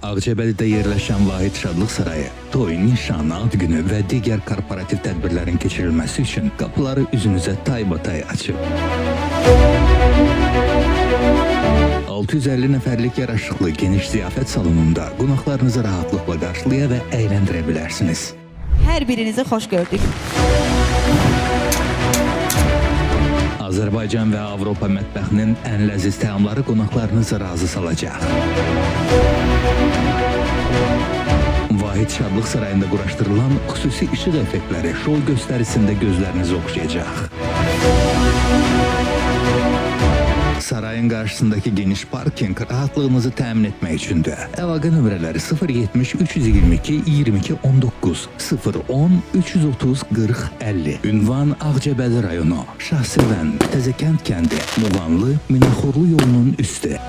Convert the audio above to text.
Ağcabədidə yerləşən Vahid Şadlıq Sarayı toy, nişan, ad günü və digər korporativ tədbirlərin keçirilməsi üçün qapıları üzünüzə taybatay açıb. 650 nəfərlik yaraşıqlı geniş ziyafət salonunda qonaqlarınızı rahatlıqla qarşılaya və əyləndirə bilərsiniz. Hər birinizi xoş gördük. Azərbaycan və Avropa mətbəxinin ən ləziz təamları qonaqlarınızı razı salacaq. Vahid Şadlıq Sarayında quraşdırılan xüsusi işıq effektləri şou göstərisində gözlərinizi oxşayacaq. Sarayın qarşısındakı geniş parking rahatlığınızı təmin etmək üçündür. Əlaqə nömrələri 070 322 22 19 010 330 40 50. Ünvan Ağcabədi rayonu, Şahsevən, Təzəkənd kəndi, Muğanlı, Minaxorlu yolunun üstü.